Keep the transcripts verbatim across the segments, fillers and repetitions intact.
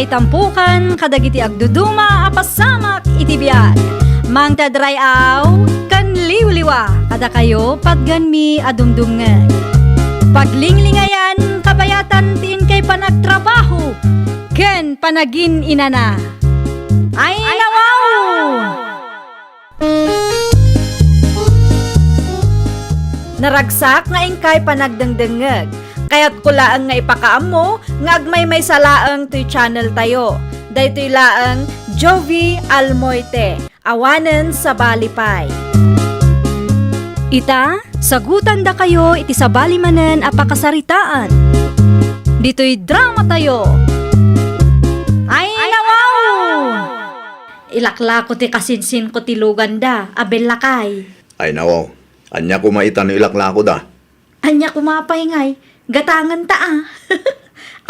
Itampukan kadagiti agduduma a pasamak iti biag. Mangted ray-aw ken liwliwa kadakayo patganmi a dumdumngeg. Paglinglingayan kabayatan ti inkay panagtrabaho ken panagin-inana. Ay, nawaw! Naragsak nga inkay panagdengdengngeg. Kayatko laeng nga ipakaammo nga agmaymaysa laeng toy channel tayo. Daytoy laeng Jovie Almoite, awanen sabali pay. Ita, sagutandakayo iti sabali manen a pakasaritaan. Ditoy drama tayo. Ay, nawaw! Ilaklako ti kasinsinko ti luganda, a bellakay. Ay, nawaw. Ania koma ita no ilaklakoda? Ania koma pay ngay, gatangenta a.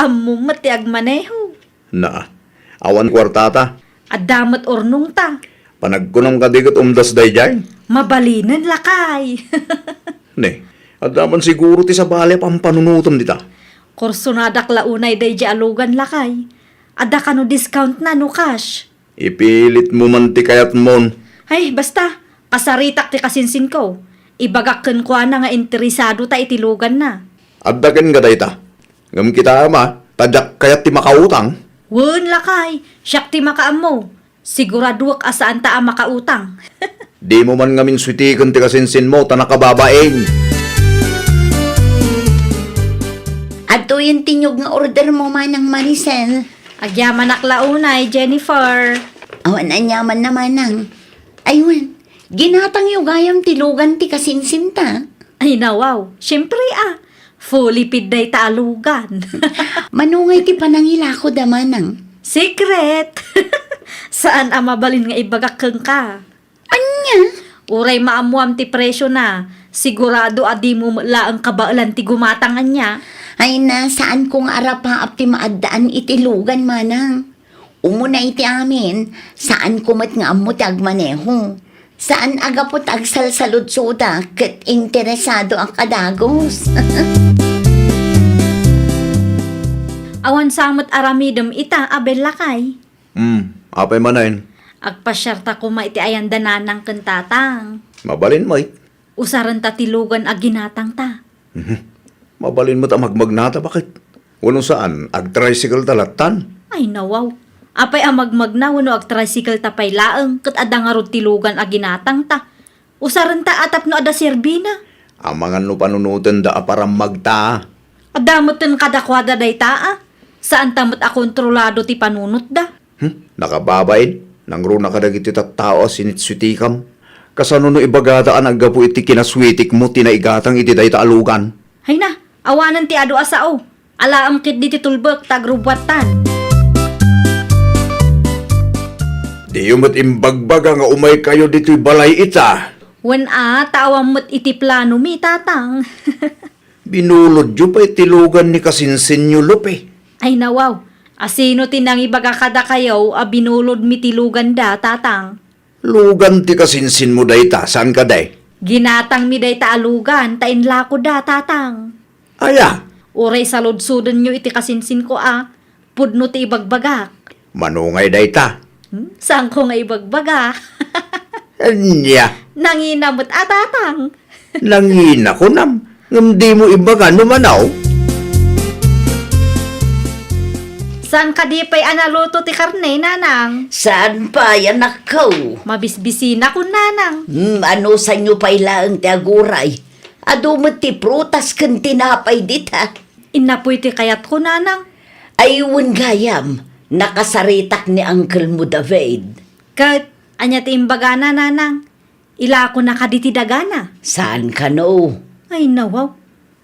Ammom met ti agmaneho. Naa, awan kuartata. Adda met urnongta. Panagkunam kadi ket umdas daydiay? Mabalinen, lakay. Ne, adda man siguro ti sabali a pampanunotem dita. Kursonadak la unay daydiay a lugan, lakay. Adda kano discountna no cash? Ipilitmo man ti kayatmon. Ay, basta, kasaritak ti kasinsinko. Ibagak kenkuana nga interesadota iti luganna. Adda kenka dayta. Ngem kitaem a, ta diak kayat ti makautang. Wen, lakay, siak ti makaammo. Siguraduek a saanta a makautang. Dimo man ngamin suitiken ti kasinsinmo ta nakababain. Adtoyen ti niyog nga ordermo, Manang Maricel. Agyamanak la unay, Jennifer. Awan aniamanna, Manang. Aywan, ginatangyo gayam ti lugan ti kasinsinta. Ay, nawaw. Siempre a. Fully paid dayta a lugan. Mano ngay ti panangilakoda, Manang? Secret! Saan a mabalin nga ibagak kenka. Ania? Uray maammoam ti presiona, sigurado a dimo met laeng kabaelan ti gumatang ania. Ay na, saanko nga arapaap ti maaddaan iti lugan, Manang. Umuna iti amin, saanko met nga ammo ti agmaneho. Saan a gapu ta agsalsaludsodak ket interesadoak a dagus. Awan sa met aramidem ita a bellakay. Hmm, apay manen? Agpasiarta koma iti ayanda nanang ken tatang. Mabalin met. Usarenta ti lugan a ginatangta. Mhm. Mabalin met a magmagnata, baket? Wenno saan, agtricycle ta lattan? Ay, nawaw. Apay a magmagna wenno agtricycle ta pay laeng, ket adda ngarud ti lugan a ginatangta. Usarenta a tapno adda serbina. Amangan no panunotenda a parammagta. Adda metten kadakuada dayta a. Saanta met a kontrolado ti panunotda. Hmm, nakababain, nangruna kadagiti tattao a sinitsutikam. Kasano no ibagada a naggapu iti kinasuitikmo ti naigatang iti dayta a lugan? Ay na, awanen ti adu a sao. Alaem ketdi ti tulbek ta agrubbuattan. Diyo met imbagbaga nga umaykayo ditoy balay ita. Wen a, ta awan met iti planomi, tatang. Binulodyo pay ti lugan ni kasinsinyo, Lupe. Ay, nawaw. Asino ti nangibaga kadakayo a binulodmi ti luganda, tatang? Lugan ti kasinsinmo dayta, saan kadi? Ginatangmi dayta a lugan ta inlakoda, tatang. Aya? Uray saludsodenyo iti kasinsinko a, pudno ti ibagbagak. Mano ngay dayta? Hmm? Saanko nga ibagbaga? Ania? Nangina met a, tatang. Nangina, kunam, ngem dimo ibaga no manaw? Saan kadi pay a naluto ti karne, nanang? Saan pay, anakko? Mabisbisinakon, nanang. Hmm, anusanyo pay laeng ti aguray. Adu met ti prutas ken tinapay dita. Innapoy ti kayatko, nanang. Ay, wen gayam, nakasaritak ni Uncle mo David. Ket, ania ti imbagana, nanang? Ilakona kadi ti dagana? Saan kano? Ay, nawaw.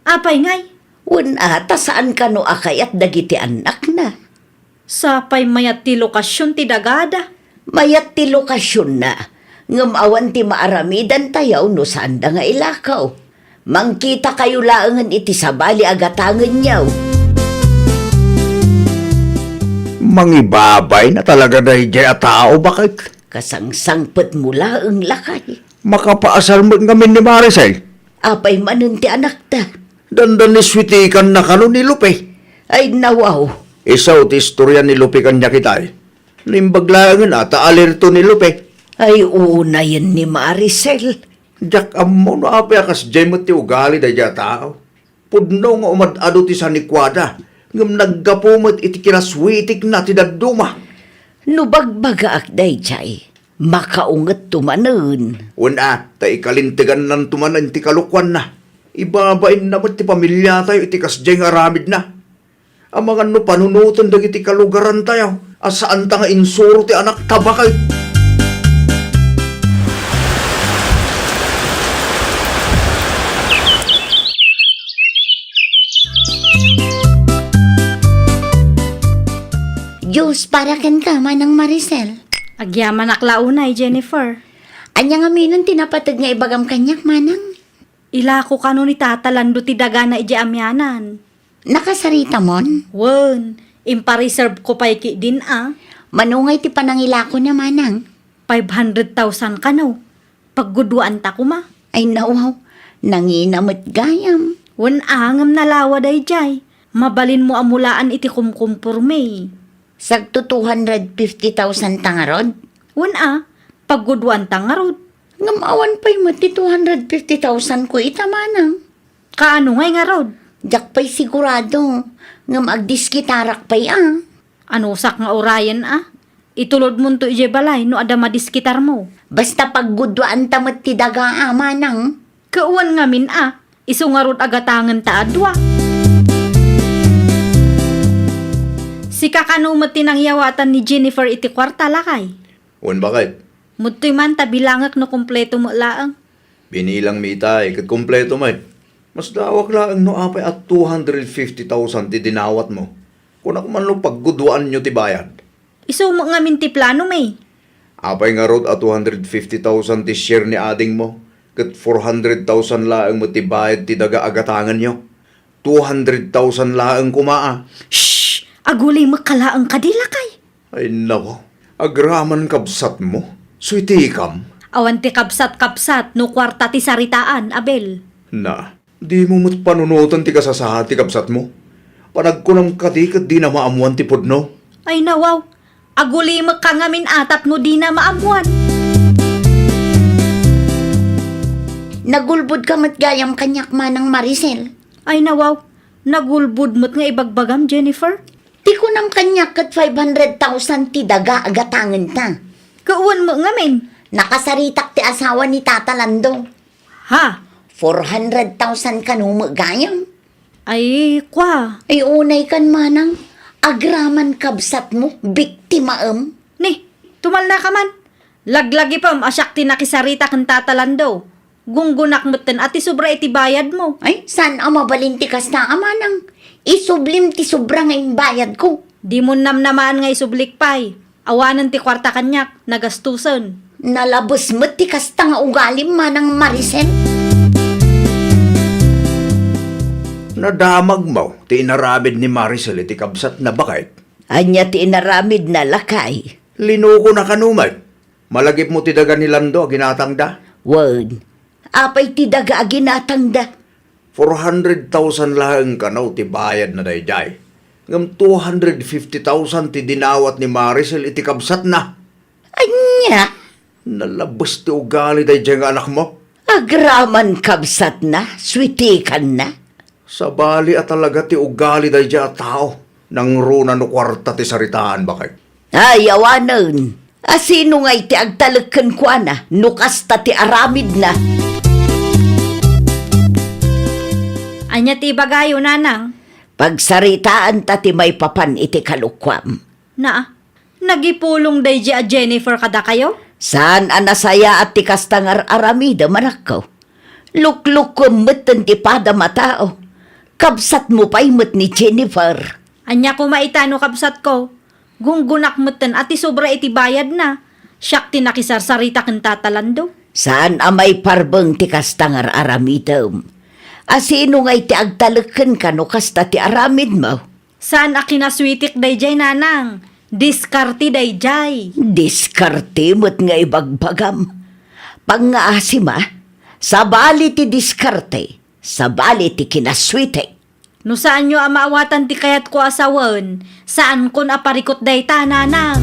Apay ngay? Wen a, ta saan kano a kayat dagiti annakna? Sapay mayat ti lokasion ti dagada. Mayat ti lokasionna, ngem awan ti maaramidantayo no saanda nga ilakaw. Mangkitakayo laengen iti sabali a gatangenyo. Mangibabay na talaga daydiay a tao, baket? Kasangsangpetmo laeng, lakay. Makapaasar met ngamin ni Maricel. Apay manen ti anakta? Dandan ni suitikanna kano ni Lupe. Ay, nawaw. Isu ti istorya ni Lupe kaniak itay. Naimbag laengen a ta alerto ni Lupe. Ay, unayen ni Maricel. Diak ammo no apay a kasdiay met ti ugali daydiay a tao. Pudno nga umad-adu ti sanikuada, ngem naggapu met iti kinaswitikna ti dadduma. No bagbagaak daydiay, makaungetto manen. Wen a, ta ikalintagannanto manen ti kalokuanna. Ibabainna met ti pamiliatayo iti kasdiay nga aramidna. Amangan no panunoten dagiti kalugarantayo a saanta nga insuro ti anakta baket. Diyos para kenka, Manang Maricel. Agyamanak la unay, Jennifer. Ania ngamin ti napateg nga ibagam kaniak, Manang? Ilako kano ni Tata Lando ti dagana idiay amianan. Nakasaritamon? Wen, impareserve ko pay ketdin a. Mano ngay ti panangilakona, Manang? Five hundred thousand kano. Pagguduanta koma. Ay, nawaw. Nangina met gayam. Wen a, ngem nalawa daydiay. Mabalinmo a mulaan iti kumkumporme. Sagto two hundred fifty thousand ta ngarud? Wen a, pagguduanta ngarud. Ngem awan pay met ti two hundred fifty thousand ko ita, Manang. Kaano ngay ngarud? Diak pay sigurado, ngem agdiskitarak pay a. Anusak nga urayen a? Itulodmonto idiay balay no adda madiskitarmo. Basta pagguduanta met ti daga a, Manang. Ket wen ngamin a, isu ngarud a gatangenta a dua. Sika kano met ti nangyawatan ni Jennifer iti kuarta, lakay? Wen baket. Ditoy man ta bilangek no kompleto met laeng. Binilangmi itay ket kompleto met. Masdaawak laeng no apay a two hundred fifty thousand ti dinawatmo. Kunak man no pagguduaanyo ti bayad. Isu met ngamin ti planomi. Apay ngarud a two hundred fifty thousand ti share ni adingmo, ket four hundred thousand laeng met ti bayad ti daga a gatangenyo? Two hundred thousand laeng koma a. Shh! Agulimekka laeng kadi, lakay. Ay, nako. Agraman kabsatmo. Suitikam. Awan ti kabsat-kabsat no kuarta ti saritaan, Abel. Na, dimo met panunoten ti kasasaad ti kabsatmo? Panagkunam kadi ket dina maammuan ti pudno? Ay, nawaw. Agulimekka ngamin a tapno dina maammuan. Nagulbodka met gayam kaniak, Manang Maricel. Ay, nawaw. Nagulbod met nga ibagbagam, Jennifer. Ti kunam kaniak ket five hundred thousand ti daga a gatangenta. Ket wen met ngamin? Nakasaritak ti asawa ni Tata Lando. Ha? Four hundred thousand kano met gayam. Ay, kua. Ay, unay kan, Manang. Agraman kabsatmo, biktimaem. Ni, tumalnaka man. Laglagipem a siak ti nakisarita ken Tata Lando. Gunggonak metten a ti sobra iti bayadmo. Ay, saan a mabalin ti kasta a, Manang? Isublim ti sobra nga imbayadko. Dimon namnamaan nga isublik pay. Awanen ti kuarta kaniak, nagastusen. Nalabes met ti kasta nga ugalim, Manang Maricel. Nadamagmo ti inaramid ni Maricel iti kabsatna, baket? Ania ti inaramidna, lakay? Linukona kano met. Malagipmo ti daga ni Lando a ginatangda? Wen, apay ti daga a ginatangda? Four hundred thousand laeng kano ti bayadna daydiay. Ngem two hundred fifty thousand ti dinawat ni Maricel iti kabsatna. Ania? Nalabes ti ugali daydiay nga anakmo. Agraman kabsatna, suitikanna. Sabali a talaga ti ugali daydiay a tao, nangruna no kuarta ti saritaan, baket. Ay, awanen. A sino ngay ti agtalek kenkuana no kasta ti aramidna? Ania ti ibagayo, Nanang? Pagsaritaanta ti maipapan iti kalokuam. Naa, nagipulong daydiay a Jennifer kadakayo? Saan a nasayaat ti kasta nga ar-aramidem, anakko. Luklukkuem metten ti padam a tao. Kabsatmo pay met ni Jennifer. Ania koma ita no kabsatko? Gunggonak metten a ti sobra iti bayadna. Siak ti nakisarsarita ken Tata Lando. Saan a maiparbeng ti kasta nga ar-aramidem. A sino ngay ti agtalek kenka no kasta ti aramidmo? Saan a kinasuitik daydiay, Nanang. Diskarte daydiay. Diskarte met nga ibagbagam. Pangngaasim a, sabali ti diskarte, sabali ti kinasuitik. No saanyo a maawatan ti kayatko a sawen, saankon a parikut dayta, nanang.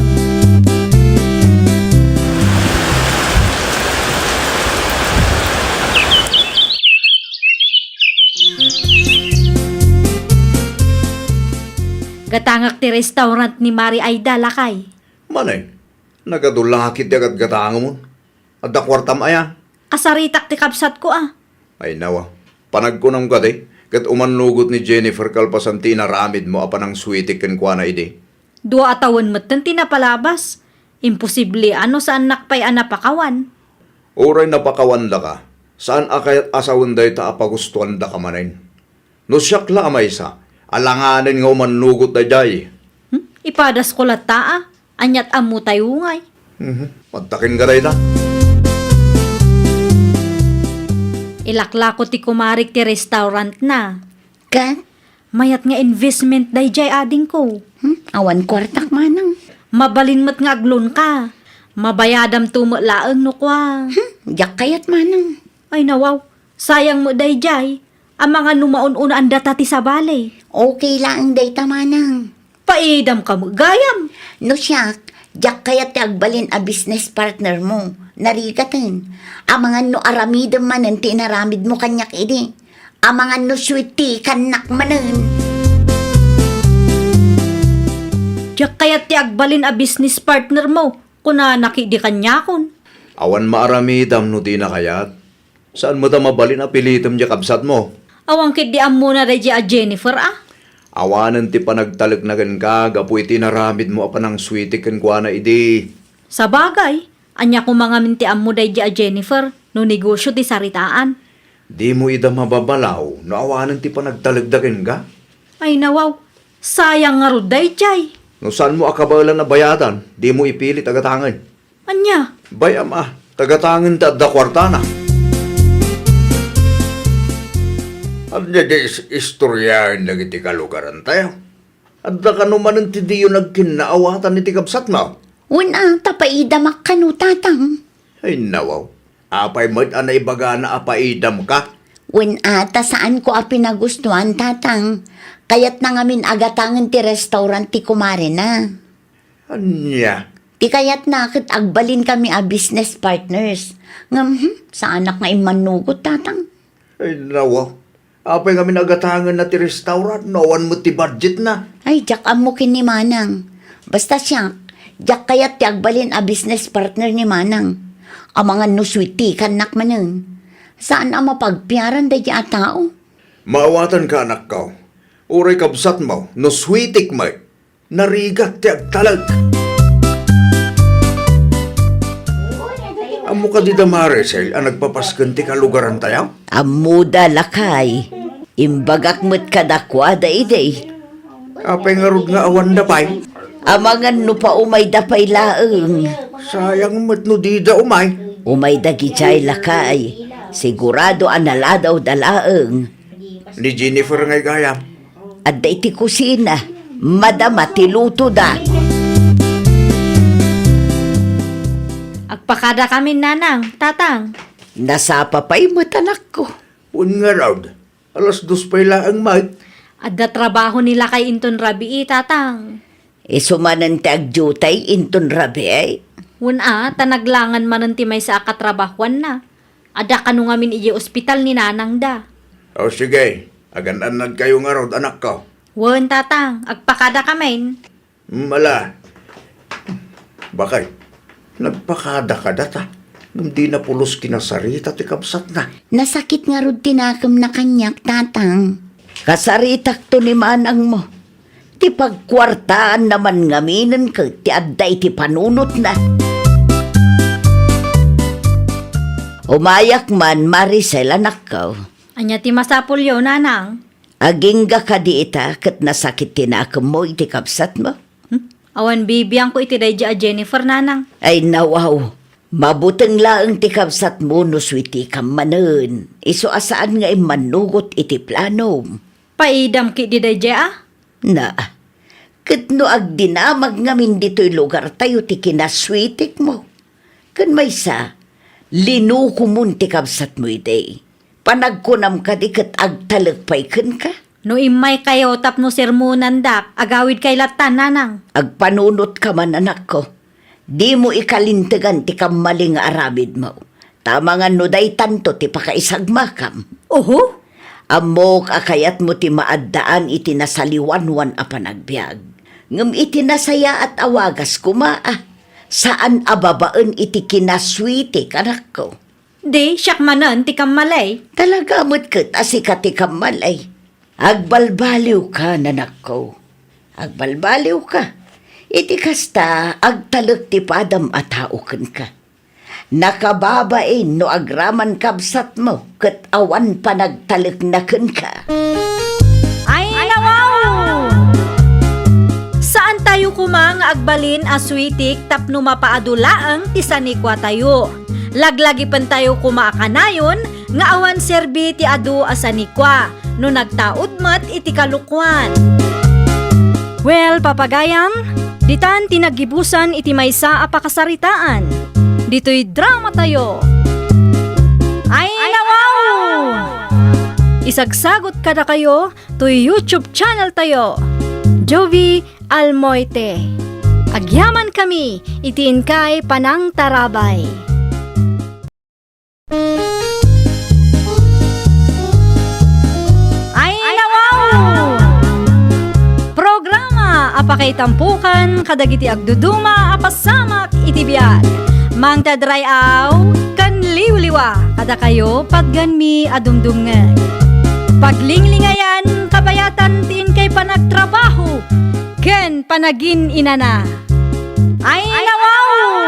Gatangak ti restaurant ni Mari Aida, lakay. Manay, nagadu la ketdi a gatgatangemon. Adda kuartam aya? Kasaritak ti kabsatko a. Ay nawa. Panagkunam kadi, ket umannugot ni Jennifer kalpasan ti inaramidmo a panangsuitik kenkuana idi. Dua a tawen metten ti napalabas. Imposible a no saannak pay a napakawan. Uray napakawandaka, saan a kayat a sawen dayta a pagustuandaka manen. No siak la a maysa, alanganen nga umannugot daydiay. Hmm? Ipadasko latta a. Aniat ammo tayo ngay. Mhm. Adda kenka dayta. Ilaklako ti kumarik ti restaurant na. Ket? Mayat nga investment daydiay, adingko. Hmm? Awan kuartak, manang. Mabalin met nga aglonka. Mabayadamto met laeng no kua. Hmm? Diak kayat, manang. Ay nawaw, sayang met daydiay. Amangan no maun-unaan data ti sabali. Okay laeng dayta, manang. Paidam ka met gayam. No siak, diak kayat ti agbalin a business partner mo. Narigaten. Amangan no aramidem manen ti inaramidmo kaniak idi. Amangan no sweet tea kannak manen. Diak kayat ti agbalin a business partner mo, kunana ketdi kaniakon. Awan maaramidam no dina kayat. Saan met a mabalin a pilitem diay kabsatmo? Awan ketdi ammona daydiay a Jennifer a. Awanen ti panagtalekna kenka gapu iti inaramidmo a panangsuitik kenkuana idi. Sabagay, ania koma ngamin ti ammo daydiay a Jennifer no negosio ti saritaan? Dimo ida mababalaw no awanen ti panagtalekda kenka? Ay nawaw, sayang ngarud daydiay. No saanmo a kabaelan a bayadan, dimo ipilit a gatangen. Ania? Bay-am a, ta gatangen ti adda kuartana. Ania diay is-, istoriaen dagiti kalugarantayo? Adda kano manen ti diyo nagkinnaawatan iti kabsatmo? Wen a, ta paidamak kano, tatang. Ay, nawaw. Apay met a naibagana a paidamka? Wen a, ta saanko a pinagustuan, tatang. Kayatna ngamin a gatangen ti restaurant ti kumarena. Ania? Ti kayatna ket agbalinkami a business partners. Ngem, hmm, saanak nga immannugot, tatang. Ay, nawa. Apay ngamin a gatangenna ti restaurant no awan met ti budgetna? Ay, diak ammo ken ni manang. Basta siak, diak kayat ti agbalin a business partner ni manang. Amangan no sweet tea kannak manen. Saan a mapagpiaran daydiay a tao. Maawatanka, anakko. Uray kabsatmo, no sweetik met. Narigat ti agtalek. Ammo kadi da Maricel a nagpapasken ti kalugarantayo? Ammoda, lakay. Imbagak met kadakuada idi. Apay ngarud nga awanda pay? Amangan no paumayda pay laeng. Sayang met no dida umay. Umayda gijay, lakay. Sigurado a naladawda laeng. Ni Jennifer ngay gayam. Adda iti kusina, madama ti lutoda. Agpakadakamin, nanang, tatang. Nasapa pay met, anakko. Wen ngarud, alas dos pay laeng met. Adda trabaho ni lakay inton rabii, tatang. Isu manen ti agdiutay inton rabii. Wen a, ta naglangan manen ti maysa a katrabahoanna. Adda kano ngamin idiay ospital ni nanangda. O sige, agan-annadkayo ngarud, anakko. Wen, tatang, agpakadakamin. Mala. Bakay, nagpakada kadata, ngem dina pulos kinasarita ti kabsatna. Nasakit ngarud ti nakemna kaniak, tatang. Kasaritakto ni manangmo. Ti pagkuartaanna man ngaminen ket ti adda iti panunotna. Umayak man, Maricel, anakko. Ania ti masapulyo, nanang? Agingga kadi ita ket nasakit ti nakemmo iti kabsatmo? Hmm? Awan bibiangko iti daydiay a Jennifer, nanang. Ay, nawaw. Mabuteng laeng ti kabsatmo no sweetikam manen. Isu a saan nga immannugot iti planom. Paidam ketdi daydiay a? Na, ket no agdinamag ngamin ditoy lugartayo ti kinasweetikmo, ken maysa, linukomon ti kabsatmo idi. Panagkunam kadi ket agtalek pay kenka? No immaykayo tapno sermonandak, agawidkay latta, nanang. Agpanunotka man, anakko. Dimo ikalintegan ti kammali nga aramidmo. Ta amangan no daytanto ti pakaisagmakam. Oho? Ammok a kayatmo ti maaddaan iti nasaliwanwan a panagbiag. Ngem iti nasayaat a wagas koma, a, saan a babaen iti kinasweetek, anakko. Di, siak manen ti kammali. Talaga met ket a sika ti kammali. Agbalbaliwka, nanakko. Agbalbaliwka. Iti kasta, agtalek ti padam a tao kenka. Nakababain no agraman kabsatmo ket awan panagtalekna kenka. Ay, nawaw! Saan tayo koma nga agbalin a sweetek tapno mapaadu laeng ti sanikua tayo. Laglagipen tayo koma a kanayon nga awan serbi ti adu a sanikua no nagtaud met iti kalokuan. Well, papagayam, ditan ti naggibusan iti maysa a pakasaritaan. Ditoy drama tayo. Ay, nawaw! Isagsagot kadakayo toy YouTube channel tayo, Jovie Almoite. Agyamankami iti inkay panangtarabay. Ay, nawaw! Programa a pakaitampukan kadagiti agduduma a pasamak iti biag. Mangted ray-aw ken liwliwa kadakayo patgenmi a dumdumngeg. Paglinglingayan, kabayatan ti inkay panagtrabaho ken panagin-inana. Ay, nawaw!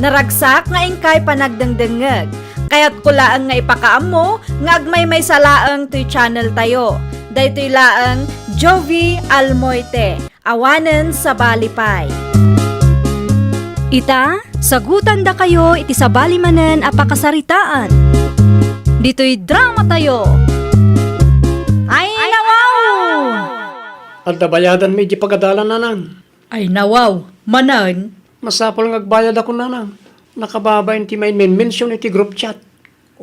Naragsak nga inkay panagdengdengngeg. Kayatko laeng nga ipakaammo nga agmaymaysa laeng toy channel tayo. Daytoy laeng Jovie Almoite, awanen sabali pay. Ita, sagutandakayo iti sabali manen a pakasaritaan. Ditoy drama tayo. Ay, nawaw! Adda bayadanmi iti pagadalan, nanang. Ay, nawaw, manen. Masapul nga agbayadakon, nanang. Nakababain ti main menmension iti group chat.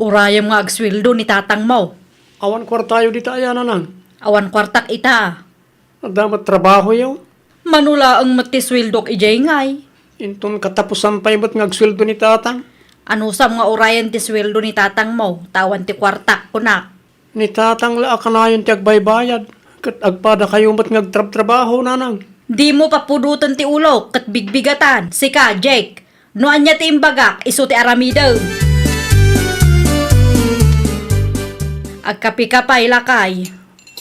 Urayem nga agsueldo ni tatangmo. Awan kuartayo dita aya, nanang? Awan kuartak ita. Adda met trabahoyo? Mano laeng met ti sueldok idiay ngay. Inton katapusan pay met nga agsueldo ni tatang. Anusam nga urayen ti sueldo ni tatangmo, ta awan ti kuartak, kunak. Ni tatang la a kanayon ti agbaybayad, ket agpadakayo met nga agtrabtrabaho, nanang. Dimo papudoten ti ulok ket bigbigatan. Sika, Jake, no ania ti imbagak, isu ti aramidem. Agkapika pay, lakay.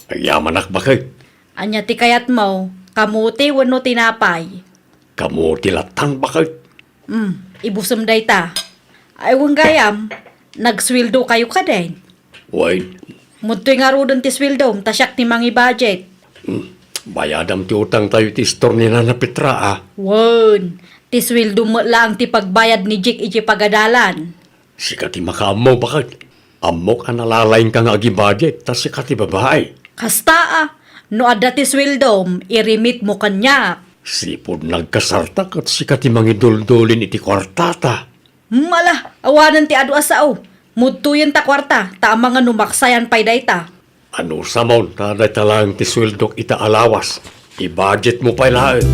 Agyamanak, baket. Ania ti kayatmo? Kamote wenno tinapay? Kamote latta, baket. Hmm, ibusem dayta. Ay, wen gayam, nagsueldokayo kadi? Wen. Mudtoy ngaruden ti sueldom, ta siak ti mangi-budget. Hmm, bayadam ti utangtayo iti istor ni Nana Petra, a. Wen, ti sueldom met laeng ti pagbayad ni Jake iti pagadalan. Sika ti makaammo, baket. Ammok a nalalaingka nga agi-budget, ta sika ti babai. Kasta a, no adda ti sueldom, irimitmo kaniak. Sipud nagkasarta ket sika ti mangiduldulin iti kuartata. Mala, awanen ti adu a sao. Mudtoyen ta kuarta, ta amangan no maksayan pay dayta. Anusamon, ta dayta laeng ti sueldok ita a lawas. I-budgetmo pay laeng.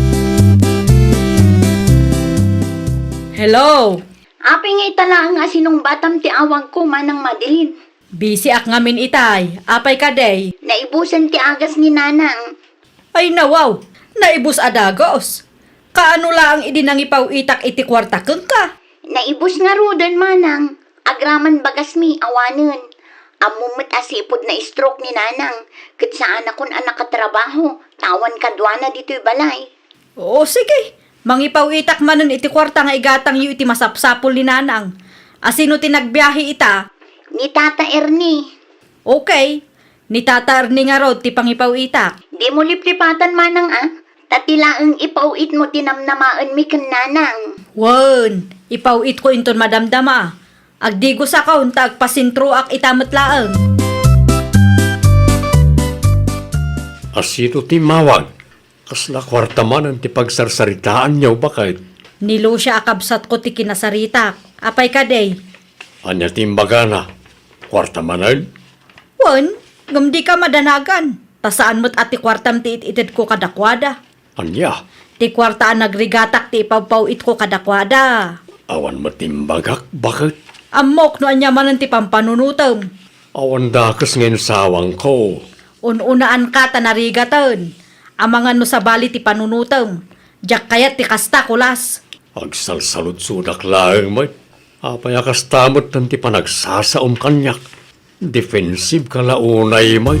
Hello? Apay nga ita laeng a sinungbatam ti awagko, Manang Madeline? Bisiak ngamin itay. Apay kadi? Naibusen ti agas ni Nanang. Ay, nawaw! Naibus a dagus! Kaano laeng idi nangipaw-itak iti kuarta kenka? Naibus ngaruden, Manang. Agraman bagasmi, awanen. Ammom met a sipud na-stroke ni Nanang, ket saanakon a nakatrabaho, ta awan kaduana ditoy balay. O, sige. Mangipaw-itak manen iti kuarta nga igatangyo iti masapsapul ni Nanang. A sino ti nagbiahe ita? Ni Tata Ernie. Okay. Ni Tata Ernie ngarud ti pangipaw-itak. Dimo liplipatan, Manang, a. Ta ti laeng ipaw-itmo ti namnamaenmi ken Nanang. Wen, ipaw-itko inton madamdama. Agdigusakon ta agpasintroak ita met laeng. A sino ti immawag? Kasla kuarta manen ti pagsarsaritaanyo, baket? Ni Lucia a kabsatko ti kinasaritak. Apay kadi? Ania ti imbagana? Kuarta manen? Wen, ngem dika madanagan, ta saan met a ti kuartam ti it-itedko kadakuada. Ania? Ti kuarta a nagrigatak ti ipawpaw-itko kadakuada. Awan met imbagak, baket? Ammok no ania manen ti pampanunotem. Awan dakes nga insawangko. Un-unaanka ta narigaten. Amangan no sabali ti panunotem. Diak kayat ti kasta, Kulas. Agsalsaludsodak laeng met. Apay a kasta met ti panagsasaom kaniak? Defensive ka la unay met.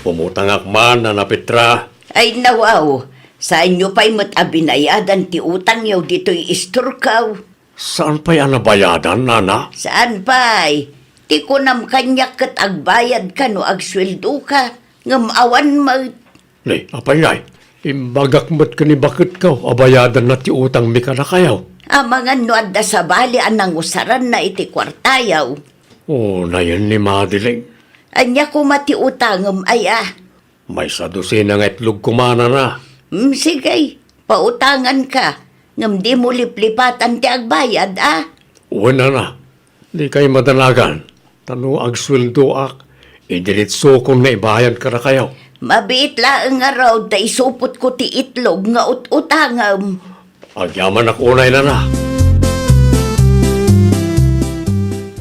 Umutangak man, Nana Petra. Ay, nawaw, saanyo pay met a binayadan ti utangyo ditoy istorkaw? Saan pay a nabayadan, Nana? Saan pay? Ti kunam kaniak ket agbayadka no agsueldoka, ngem awan met. Ni, apay ngay? Imbagak met ken ni baketko a bayadanna ti utangmi kadakayo. Amangan no adda sabali a nangusaranna iti kuartayo. O, nayen ni Madeline. Ania koma ti utangem, aya? Maysa dosena nga itlog koma, Nana. Hmm, sige, pautanganka, ngem dimo liplipatan ti agbayad, a? Wen, Nana. Dikay madanagan, ta no agsueldoak, idiretsokon nga ibayad kadakayo. Mabiit laeng ngarud ta isupotko ti itlog nga ut-utangem. Agyamanak unay, Nana.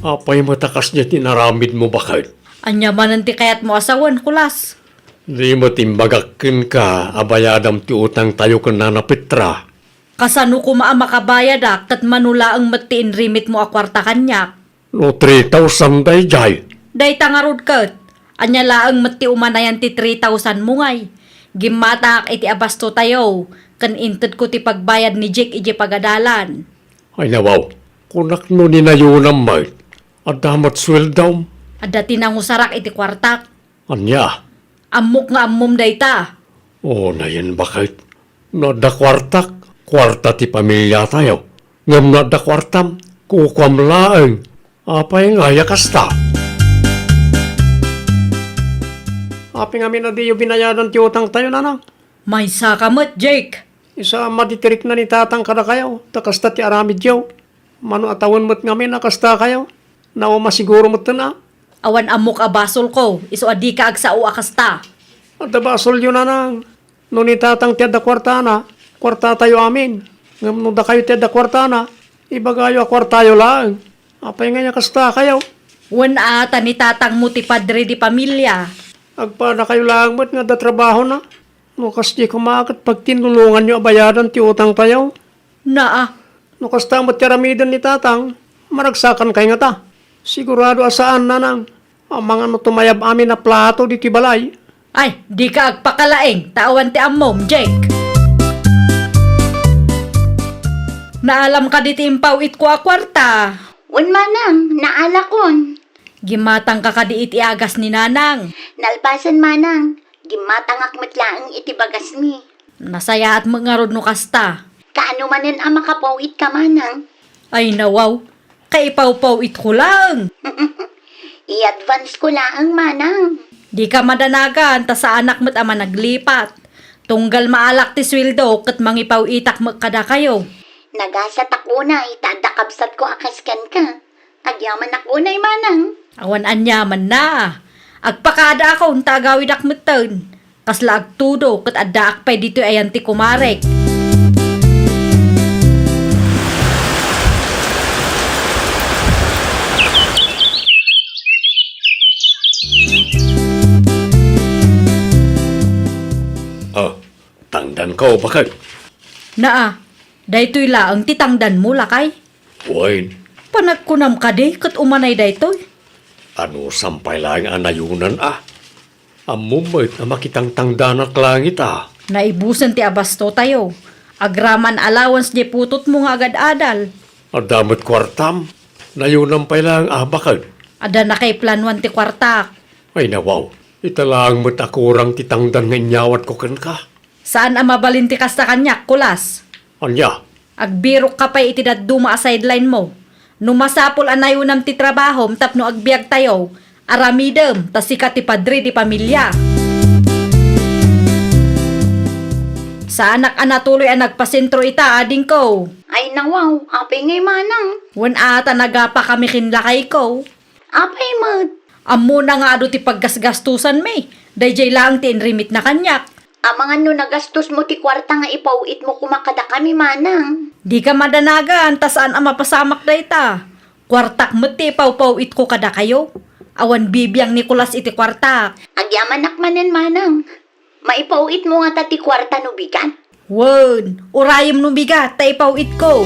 Apay met a kasdiay ti inaramidmo, baket? Ania manen ti kayatmo a sawen, Kulas? Di met imbagak kenka a bayadam ti utangtayo ken Nana Petra. Kasano koma a makabayadak ket mano laeng met ti inrimitmo a kuarta kaniak? No three thousand daydiay. Dayta ngarud ket, ania laeng met ti umanayan ti three thousand mo ngay? Gimmatangak iti abastotayo, ken intedko ti pagbayad ni Jake idiay pagadalan. Ay nawaw, kunak no ni nayunam met, adda met sueldom? Adda ti nangusarak iti kuartak. Ania? Ammok nga ammom dayta. O, nayen baket. No adda kuartak, kuarta ti pamiliatayo. Ngem no adda kuartam, kukuam laeng. Apay ngay a kasta? Apay ngamin a diyo binayadan ti utangtayo, Nanang? Maysaka met, Jake. Isu a matitirikna ni Tatang kadakayo, ta kasta ti aramidyo. Mano a tawen met ngamin a kasta kayo? Nauma siguro metten a. Awan ammok a basolko, isu a dika agsao a kasta. Adda basolyo, Nanang. No ni Tatang ti adda kuartana, kuartatayo amin. Ngem no dakayo ti adda kuartana, ibagayo a kuartayo laeng. Apay ngay a kasta kayo? Wen a, ta ni Tatangmo ti padre di pamilia. Agpadakayo laeng met nga adda trabahona. No kasdi koma ket pagtinnulonganyo a bayadan ti utangtayo. Naa. No kasta met ti aramiden ni Tatang, maragsakan kay ngata. Sigurado a saan, Nanang. Amangan no tumayab amin a plato ditoy balay. Ay, dika agpakalaing, ta awan ti ammom, Jake. Naalam kadi ti impaw-itko a kuarta? Wen, Manang, naalakon. Gimmatangka kadi iti agas ni Nanang? Nalpasen, Manang. Gimmatangak met laeng iti bagasmi. Nasayaat met ngarud no kasta. Kaano manen a makapaw-itka, Manang? Ay nawaw, kaipawpaw-itko laeng. I-advance ko laeng, Manang. Dika madanagan, ta saanak met a managlipat. Tunggal maalak ti sueldo ket mangipaw-itak met kadakayo. Nagasatak unay ta adda kabsatko a kas kenka. Agyamanak unay, Manang. Awan aniamanna. Agpakadaakon ta agawidak metten. Kasla agtudo ket addaak pay ditoy ayan ti kumarek. Ah, tangdanko, baket. Naa, daytoy laeng ti tangdanmo, lakay? Wen. Panagkunam kadi ket umanay daytoy? Anusam pay laeng a nayunan a. Ammom met a makitangtangdanak langit a. Naibusen ti abastotayo. Agraman allowance diay putotmo nga agad-adal. Adda met kuartam. Nayunam pay laeng a, baket. Adda nakaiplanuan ti kuartak. Ay nawaw, ita laeng met a kurang ti tangdan nga inyawatko kenka. Saan a mabalin ti kasta kaniak, Kulas. Ania? Agbirokka pay iti dadduma a sideline mo. No masapul a nayunam ti trabahom tapno agbiagtayo, aramidem ta sika ti padre di pamilia. Saanak a natuloy a nagpasentro ita, adingko. Ay, nawaw, apay ngay manang? Wen a ta nagapakami ken lakayko. Apay met? Ammona nga adu ti paggasgastosanmi. Daydiay laeng ti inremitna kaniak. Amangan no nagastosmo ti kuarta nga ipaw-itmo koma kadakami, manang. Dika madanagan, ta saan a mapasamak dayta. Kuartak met ti ipawpaw-itko kadakayo. Awan bibiang ni Kulas iti kuartak. Agyamanak manen, manang. Maipaw-itmo ngata ti kuarta no bigat? Wen, urayem no bigat ta ipaw-itko.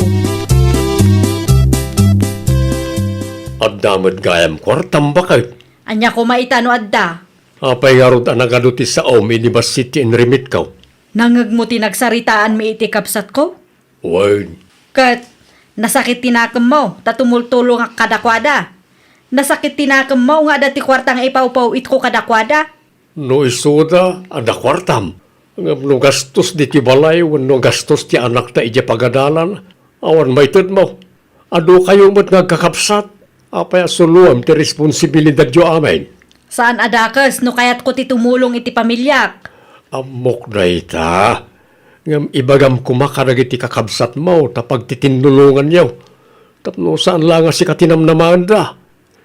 Adda met gayam kuartam, baket. Ania koma ita no adda? Apay ngarud a nagadu ti saom idi bassit ti inremitko? Nangngegmo ti nagsaritaanmi iti kabsatko? Wen. Ket, nasakit ti nakemmo, ta tumultulongak kadakuada. Nasakit ti nakemmo nga adda ti kuarta nga ipawpaw-itko kadakuada. No isuda, adda kuartam. Ngem no gastos ditoy balay wenno gastos ti anakta idiay pagadalan, awan maitedmo. Adukayo met nga agkakabsat. Apay a suloem ti responsibilidadyo amin? Saan a dakes no kayatko ti tumulong iti pamiliak. Ammok dayta. Ngem ibagam koma kadagiti kakabsatmo ta pagtitinnulonganyo. Tapno saan la nga sika ti namnamaenda.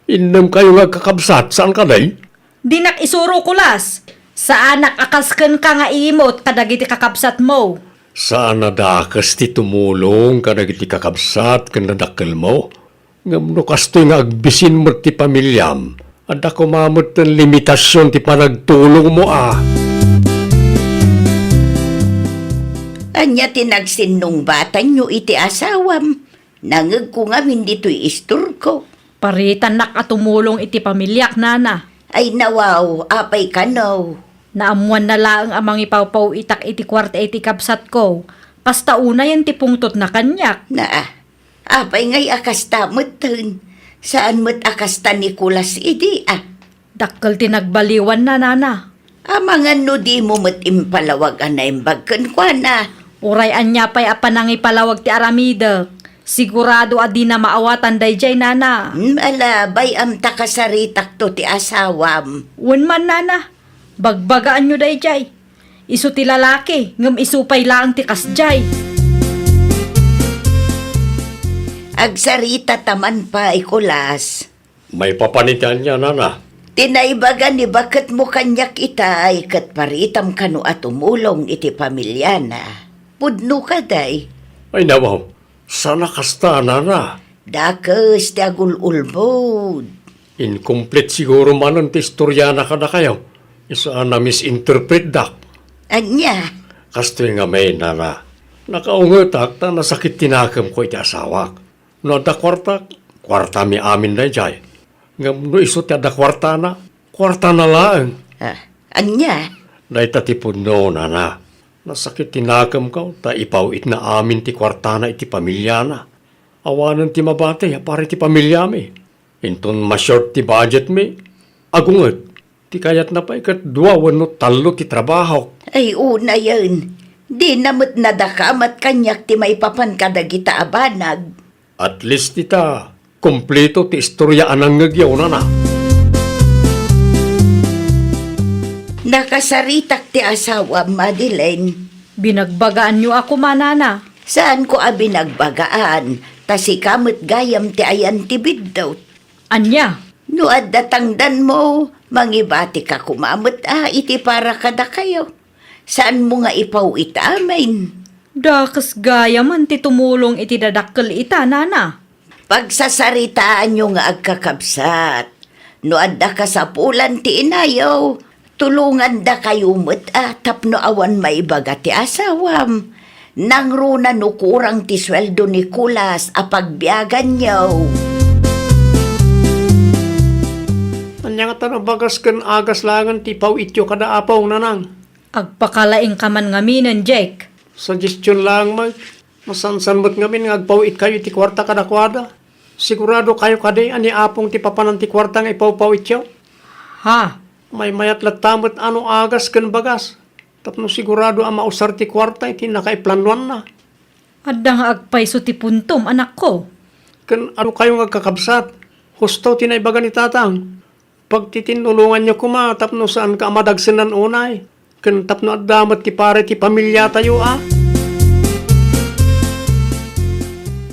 Innem kayo nga agkakabsat, saan kadi? Dinak isuro, Kulas. Saanak a kas kenka nga iimut kadagiti kakabsatmo. Saan a dakes ti tumulong kadagiti kakabsat ken nadakkelmo. Ngem no kastoy nga agbisin met ti pamiliam, adda koma metten limitasion ti panagtulongmo a. Ania ti nagsinnungbatanyo iti asawam? Nangegko ngamin ditoy istorko. Paritannak a tumulong iti pamiliak, nana. Ay nawaw, apay kano? Naammoanna laeng a mangipawpaw-itak iti kuarta iti kabsatko. Kasta unayen ti pungtotna kaniak. Naa, apay ngay a kasta metten? Saan met a kasta ni Kulas idi a? Dakkel ti nagbaliwanna, nana. Amangan no dimo met impalawag a naimbag kenkuana. Uray ania pay a panangipalawag ti aramidek, sigurado a dina maawatan daydiay, nana. Hmm, ala, bay-am ta kasaritakto ti asawam. Wen man, nana. Bagbagaanyo daydiay. Isu ti lalaki, ngem isu pay laeng ti kasdiay. Agsaritata man pay, Kulas. Maipapan iti ania, nana? Ti naibaga ni baketmo kaniak itay ket paritam kano a tumulong iti pamiliana. Pudno kadi? Ay, nawaw. Saan a kasta, nana. Dakes ti agul-ulbod. Incomplete siguro manen ti istoriana kadakayo. Isu a na-misinterpretdak. Ania? Kastoy ngamin, nana. Nakaungetak ta nasakit ti nakemko iti asawak. No adda kuartak, kuartami amin daydiay. Ngem no isu ti adda kuartana, kuartana laeng. Ah, ania? Dayta ti pudno, nana. Nasakit ti nakemko ta ipaw-itna amin ti kuartana iti pamiliana. Awanen ti mabati a para iti pamiliami. Inton ma-short ti budgetmi, agunget. Ti kayatna pay ket dua wenno tallo ti trabahok. Ay, unayen, dina met nadakamat kaniak ti maipapan kadagita a banag. At least ita, kompleto ti istoria a nangngegyo, nana. Nakasaritak ti asawam, Madeline. Binagbagaanyo a koma, nana. Saanko a binagbagaan, ta sika met gayam ti ayan ti biddut. Ania? No adda tangdanmo, mangibatika koma met a iti para kadakayo. Saanmo nga ipaw-it amin? Dakes gayamen ti tumulong iti dadakkel ita, nana. Pagsasaritaanyo nga agkakabsat. No adda kasapulan ti inayo, tulongandakayo met a tapno awan maibaga ti asawam. Nangruna no kurang ti sueldo ni Kulas a pagbiaganyo. Ania ngata no bagas ken agas laengen ti ipaw-ityo kada apong, nanang? Agpakalaingka man ngaminen, Jake. Suggestion laeng, Mike. Masansan met ngamin nga agpaw-itkayo iti kuarta kadakuada. Siguradokayo kadi a ni apong ti papanan ti kuarta nga ipawpaw-ityo? Ha? Maymayat latta met a no agas ken bagas. Tapno sigurado a mausar ti kuarta iti nakaiplanoanna. Adda nga agpayso ti puntom, anakko. Ken adu kayo nga agkakabsat? Husto ti naibaga ni tatang. Pagtitinnulonganyo koma tapno saanka a madagsenan unay. Ken tapno adda met ti para iti pamiliatayo a.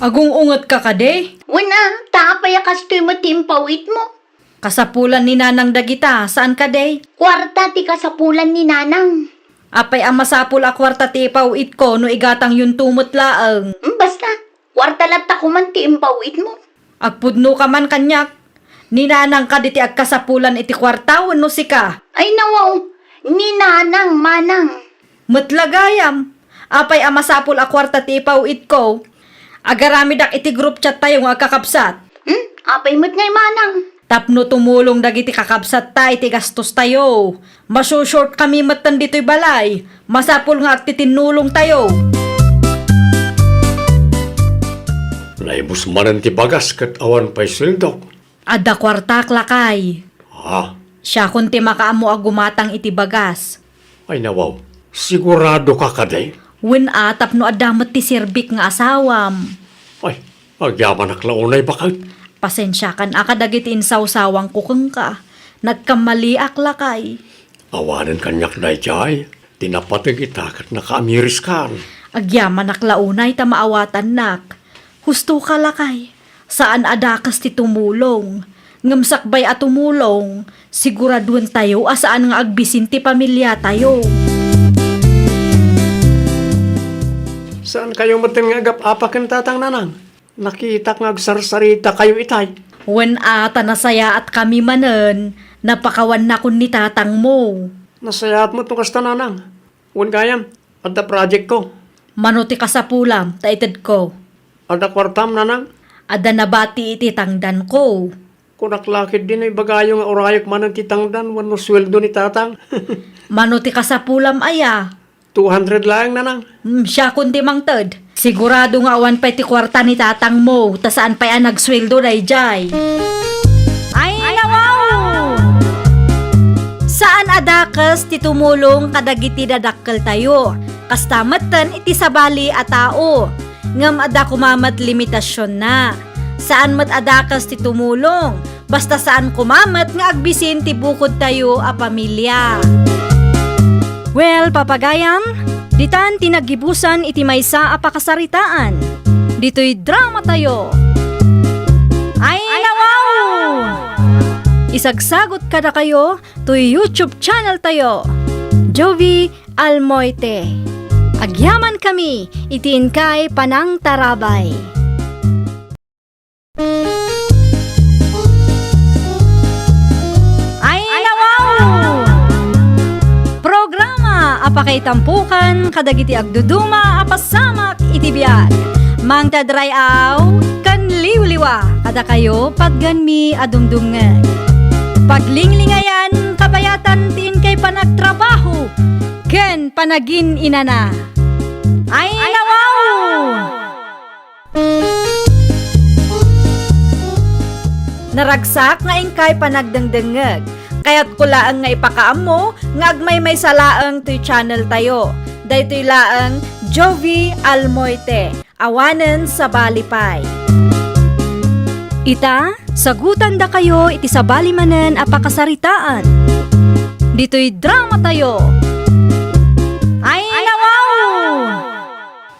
Agung-ungetka kadi? Wen a, ta apay a kastoy met ti impaw-itmo? Kasapulan ni Nanang dagita, saan kadi? Kuarta ti kasapulan ni Nanang. Apay a masapul a kuarta ti ipaw-itko no igatangyonto met laeng? Mm, basta, kuarta latta koman ti impaw-itmo. Agpudnoka man kaniak. Ni Nanang kadi ti agkasapulan iti kuarta wenno sika? Ay, nawaw, ni Nanang, manang. Met la gayam, apay a masapul a kuarta ti ipaw-itko? Agaramidak iti group chat tayo nga agkakabsat. Hmm? Apay met ngay, manang? Tapno tumulong dagiti kakabsatta iti gastostayo. Masu-short kami metten ditoy balay. Masapul nga agtitinnulongtayo. Naibus manen ti bagas ket awan pay sueldok. Adda kuartak, lakay. Ha? Siakon ti makaammo a gumatang iti bagas. Ay, nawaw, siguradoka kadi? Wen a, tapno adda met ti serbik nga asawam. Ay, agyamanak la unay baket. Pasensiakan a kadagiti insawsawangko kenka. Nagkammaliak, lakay. Awanen kaniak daydiay. Ti napateg ita ket nakaamiriskan. Agyamanak la unay ta maawatannak. Husto ka, lakay. Saan a dakes ti tumulong. Ngem sakbay a tumulong, siguraduentayo a saan nga agbisin ti pamiliatayo. Saankayo metten nga agap-apa ken tatang, Nanang? Nakitak nga agsarsaritakayo itay. Wen a, ta nasayaatkami manen, napakawannakon ni tatangmo. Nasayaat met no kasta, Nanang. Wen gayam, adda projectko. Mano ti kasapulam ta itedko? Adda kuartam, Nanang? Adda nabati iti tangdanko. Kunak la ketdi no ibagayo nga urayek manen ti tangdan wenno sueldo ni tatang. Mano ti kasapulam aya? Two hundred laeng, Nanang. Hmm, siakon ti mangted. Sigurado nga awan pay ti kuarta ni tatangmo, ta saan pay a nagsueldo daydiay. Ay, nawaw! Saan a dakes ti tumulong kadagiti dadakkeltayo. Kasta metten iti sabali a tao. Ngem adda koma met limitasionna. Saan met a dakes ti tumulong. Basta saan koma met nga agbisin ti bukodtayo a pamilia. Well, papagayam, ditan ti naggibusan iti maysa a pakasaritaan. Ditoy dramatayo. Ay, nawaw! Isagsagot kadakayo toy YouTube channel tayo, Jovi Almoite. Agyamankami iti inkay panangtarabay. Ay, nawaw! Programa a pakaitampukan kadagiti agduduma a pasamak iti biag. Mangted ray-aw ken liwliwa kadakayo patgenmi a dumdumngeg. Paglinglingayan, kabayatan ti inkay panagtrabaho ken panagin-inana. Ay, nawaw! Naragsak nga inkay panagdengdengngeg. Kayatko laeng nga ipakaammo nga agmaymaysa laeng toy channel tayo. Daytoy laeng Jovi Almoite, awanen sabali pay. Ita, sagutandakayo iti sabali manen a pakasaritaan. Ditoy dramatayo. Ay, nawaw!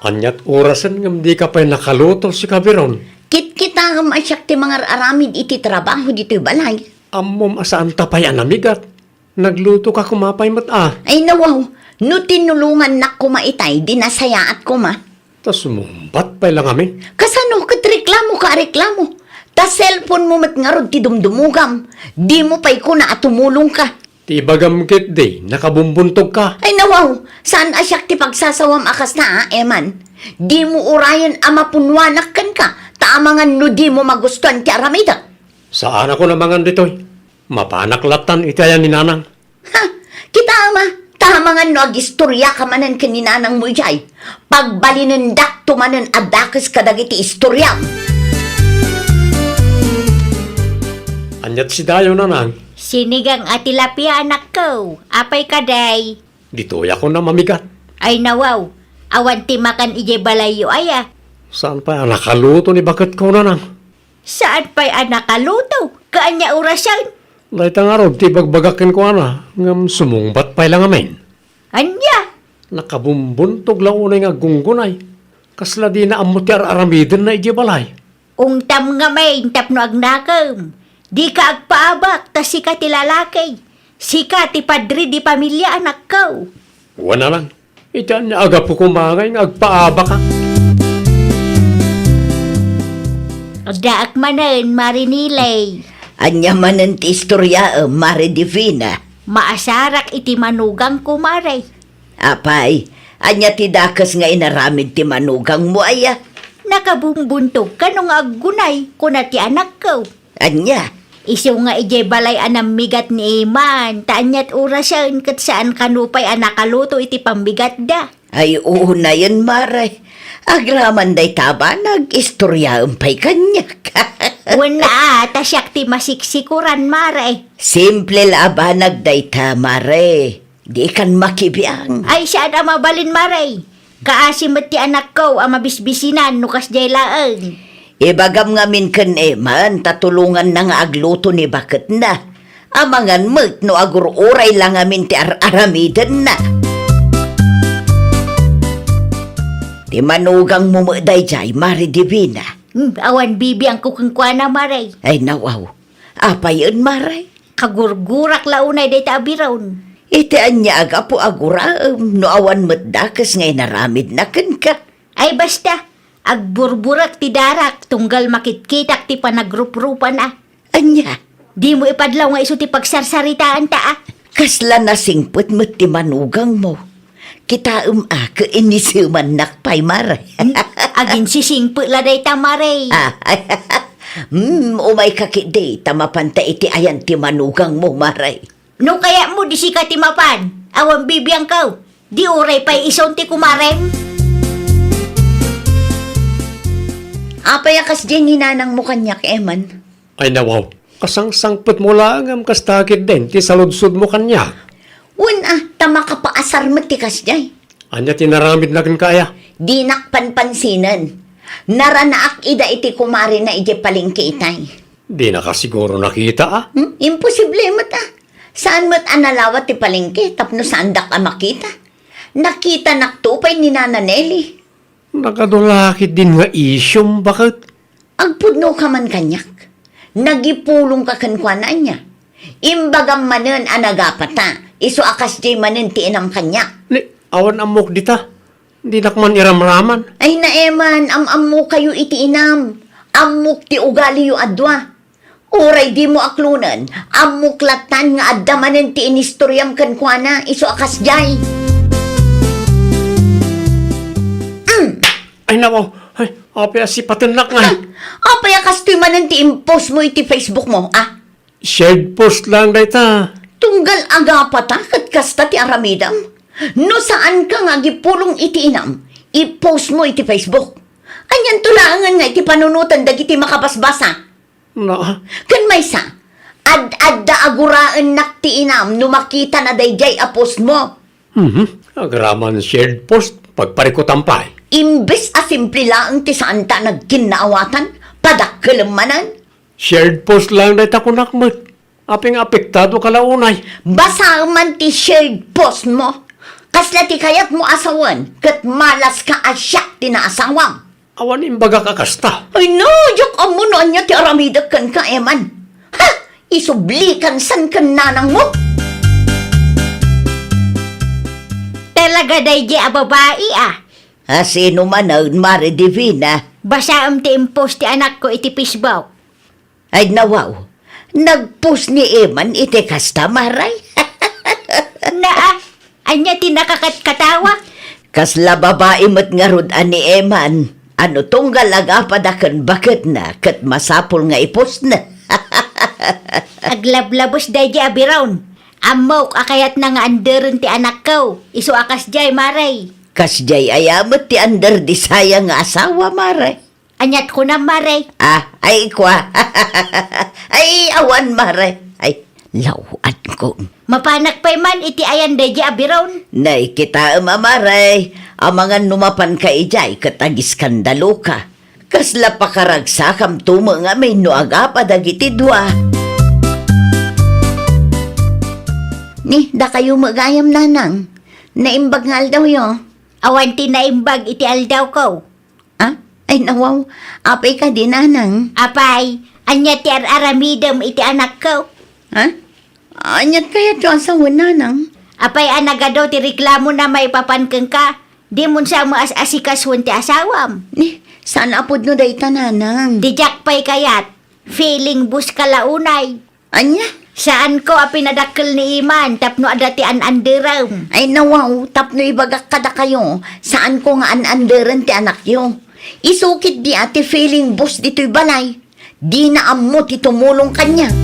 Ania't orasen ngem dika pay nakaluto, sika Biron? Kitkitaem a siak ti mangar-aramid iti trabaho ditoy balay. Ammom a saanta pay a namigat. Naglutoka koma pay met a. Ay, nawaw, no tinulongannak koma itay, di nasayaat koma. Ta sumungbat pay la ngamin. Kasano ket reklamoka a reklamo? Ta cellphone mo met ngarud ti dumdumugam. Di mo pay kuna a tumulongka. Ti ibagam ketdi, nakabumbuntogka. Ay, nawaw, saan a siak ti pagsasawam a kasta, a, Eman? Di mo urayen a mapunnuanak kenka, ta amangan no di mo magustuan ti aramidek. Saanakon a mangan ditoy. Mapanak lattan iti ayan ni Nanang. Ha! Kita, ama, ta amangan no agistoriaka manen ken ni Nanang mo idiay. Pagbalinendakto manen a dakes kadagiti istoriam. Ania't sidayo, Nanang? Sinigang a tilapia, anakko. Apay kadi? Ditoyakon a mamigat. Ay, nawaw. Awan ti makan idiay balayyo aya? Saan pay a nakaluto ni baketko, Nanang? Saan pay a nakaluto? Kaanya orasen? Dayta ngarud ti ibagbagak kenkuana, ngem sumungbat pay la ngamin. Ania? Nakabumbuntog la unay nga aggunggunay. Kasla dina ammo ti ar-aramidenna idiay balay. Ungtam ngamin tapno agnakem. Dika agpaabak ta sika ti lalaki. Sika ti padre di pamilia, anakko. Wen a lang. Iti ania a gapu koma ngay nga agpaabaka? Addaak manen, Mare Nilay. Ania manen ti istoriaem, Mare Divina? Maasarak iti manugangko, Mare. Apay, ania ti dakes nga inaramid ti manugangmo aya? Nakabumbuntog kano nga aggunay, kuna ti anakko. Ania? Isu nga idiay balay a nammigat ni Eman, ta aniat orasen ket saan kano pay a nakaluto iti pammigatda. Ay, unayen, Mare. Agraman dayta a banag, istoriaem pay kaniak. Wen a, ta siak ti masiksikuran, Mare. Simple la a banag dayta, Mare. Dikan makibiang. Ay, saan a mabalin, Mare. Kaasi met ti anakko a mabisbisinan no kasdiay laeng. Ibagam ngamin ken Eman ta tulonganna nga agluto ni baketna. Amangan met no agur-uray la ngamin ti ar-aramidenna. Ti manugangmo met daydiay, Mare Divina. Hmm, awan bibiangko kenkuana, Mare. Ay, nawaw. Apayen, Mare? Kagurgurak la unay dayta a biron. Iti ania a gapu a guraem no awan met dakes nga inaramidna kenka? Ay basta, agburburek ti darak tunggal makitkitak ti panagruprupana. Ania? Dimo ipadlaw nga isu ti pagsarsaritaanta, a? Kasla nasingpet met ti manugangmo. Kitaem a, ket inisemannak pay, Mare. Hmm? Aginsisingpet la dayta, Mare. Ah, hmm, umayka ketdi, ta mapanta iti ayan ti manugangmo, Mare. No kayatmo, di sika ti mapan. Awan bibiangko. Di uray pay isun ti kumarem. Apay a kasdiay ni nanangmo kaniak, Eman? Ay, nawaw. Kasangsangpetmo laeng ngem kasta ketdin ti saludsodmo kaniak. Wen a, ta makapaasar met ti kasdiay. Ania ti naramidna kenka aya? Dinak panpansinen. Naranaak ida iti kumarena idiay palengke itay. Dinaka siguro nakita, a? Hmm? Imposible met, a. Saan met a nalawat ti palengke tapno saandak a makita? Nakitanakto pay ni Nana Nelly. Nakadula ketdin nga isyum, baket? Agpudnoka man kaniak. Nagipulongka kenkuana, ania? Imbagam manen a nagapata, isu a kasdiay manen ti inam kaniak. Ni, awan ammok dita. Dinak man iramraman. Ay, Eman, am-ammokayo iti inam. Ammok ti ugaliyo a dua. Uray dimo aklonen, ammok latan nga adda manen ti inistoriam kenkuana, isu a kasdiay. Mm. Ay, nawaw. Ay, apay a sipatennak nga. Ah, apay a kastoy manen ti impostmo iti Facebookmo, a? Shared post laeng dayta. Tunggal agapata ket kasta ti aramidem. No saanka nga agipulong iti inam, i-postmo iti Facebook. Anianto laengen nga iti panunoten dagiti makabasbasa? Na. Ken maysa, ad-adda a guraennak ti inam no makitana daydiay a postmo. Mhm. Agraman shared post, pagparikutan pay. Imbes a simple laeng ti saanta a nagkinnaawatan, padakkelem manen. Shared post laeng dayta kunak met. Apay nga apektado ka la unay? Basaem man ti shared postmo. Kasla ti kayatmo a sawen ket malaska a siak ti naasawam. Awan imbagak a kasta. Ay no, diak ammo no ania ti aramidek kenka, Eman. Ha? Isublikan san ken nanangmo? Talaga daydiay a babai, a. A, sino manen, Mare Divina? Basaem ti impost ti anakko iti Facebook. Ay, nawaw. Nagpost ni Eman iti kasta, Mare? Naa, ania ti nakakatkatawa? Kasla babai met ngarud a ni Eman. Ano tunggal agapada ken baketna ket masapul nga ipostna? Aglablabos daydiay a biron. Ammok a kayatna nga anderen ti anakko. Isu a kasdiay, Mare. Kasdiay aya met ti under di sayang nga asawa, Mare? Aniat kunam, Mare? Ah, ay, kua. Ay, awan, Mare. Ay, law-ankon. Mapanak pay man iti ayan daydiay a biron. Nay, kitaem a, Mare. Amangan no mapanka idiay ket agiskandaloka. Kasla pakaragsakamto met ngamin no agapa dagiti dua. Ni, dakayo met gayam, nanang. Naimbag nga aldawyo? Awan ti naimbag iti aldawko. Ah? Ay, nawaw. Apay kadi, nanang? Apay, ania ti ar-aramidem iti anakko? Ha? Aniat kayatyo a sawen, nanang? Apay a nagadu ti reklamona maipapan kenka? Dimon sa met as-asikasuen ti asawam. Ni, saan a pudno dayta, nanang? Diak pay kayat. Feeling boss ka la unay. Ania? Saanko a pinadakkel ni Eman tapno adda ti an-anderem. Ay, nawaw, tapno ibagak kadakayo, saanko nga an-anderen ti anakyo. Isu ketdi a ti feeling boss ditoy balay. Dina ammo ti tumulong kaniak.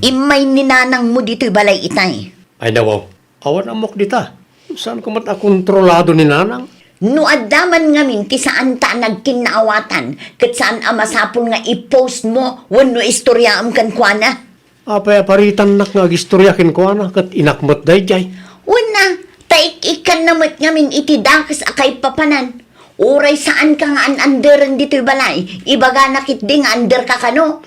Immay ni nanangmo ditoy balay itay. Ay, nawaw. Awan ammok dita. Saanko met a kontrolado ni nanang? No adda man ngamin ti saanta a nagkinnaawatan, ket saan a masapul nga i-post mo wenno istoriaem kenkuana. Apay a paritannak nga agistoria kenkuana ket inak met daydiay? Wen a, ta ik-ikkanna met ngamin iti dakes a kaipapanan. Uray saanka nga an-anderen ditoy balay, ibagana ketdi nga anderka kano.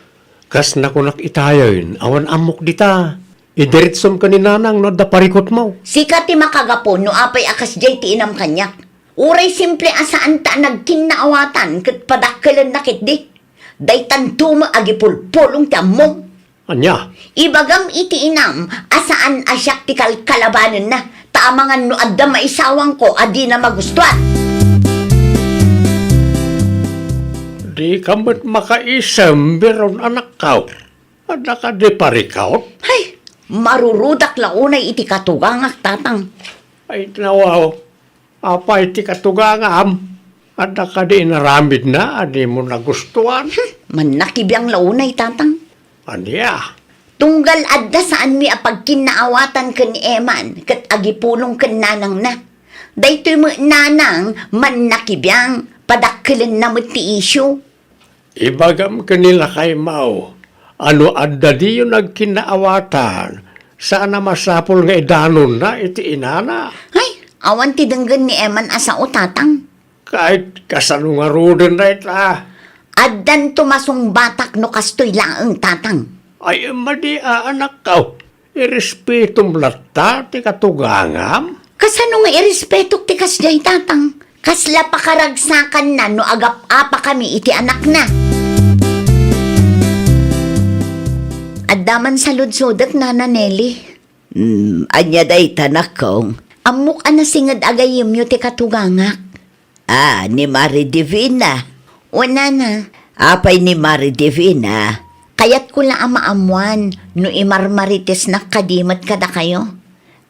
Kas nakunak itayen, awan ammok dita. Idiretsom ken ni nanang no adda parikutmo. Sika ti makagapu no apay a kasdiay ti inam kaniak. Uray simple a saanta a nagkinnaawatan ket padakkelenna ketdi. Daytanto met agipulpulong ti ammom. Ania? Ibagam iti inam a saan a siak ti kalkalabanenna, ta amangan no adda maisawangko a dina magustuan. Dika met makaisem, Biron, anakko. Adda kadi parikut? Hay, marurudak la unay iti katugangak, tatang. Ay, nawaw. Apay ti katugangam? Adda kadi inaramidna a dimo nagustuan? Hmm, mannakibiang la unay, tatang. Ania? Tunggal adda saanmi a pagkinnaawatan ken ni Eman ket agipulong ken nanangna. Daytoy met nanang mannakibiang, padakkelenna met ti isyu. Ibagam ken ni lakaymo a no adda diyo nagkinnaawatan, saan a masapul nga idanonna iti inana. Ay, awan ti denggen ni Eman a sao, tatang. Ket kasano ngaruden dayta? Addanto masungbatak no kastoy laeng, tatang. Ay, madi a, anakko. Irespetom latta ti katugangam? Kasano nga irespetok ti kasdiay, tatang? Kasla pakaragsakanna no agap-apakami iti anakna. Adda man saludsodek, Nana Nelly. Hmm, ania dayta, anakko? Ammok a nasinged a gayyemyo ti katugangak. Ah, ni Mari Divina. Wen, Nana. Apay ni Mari Divina? Kayatko la a maammoan no imarmaritesnak kadi met kadakayo.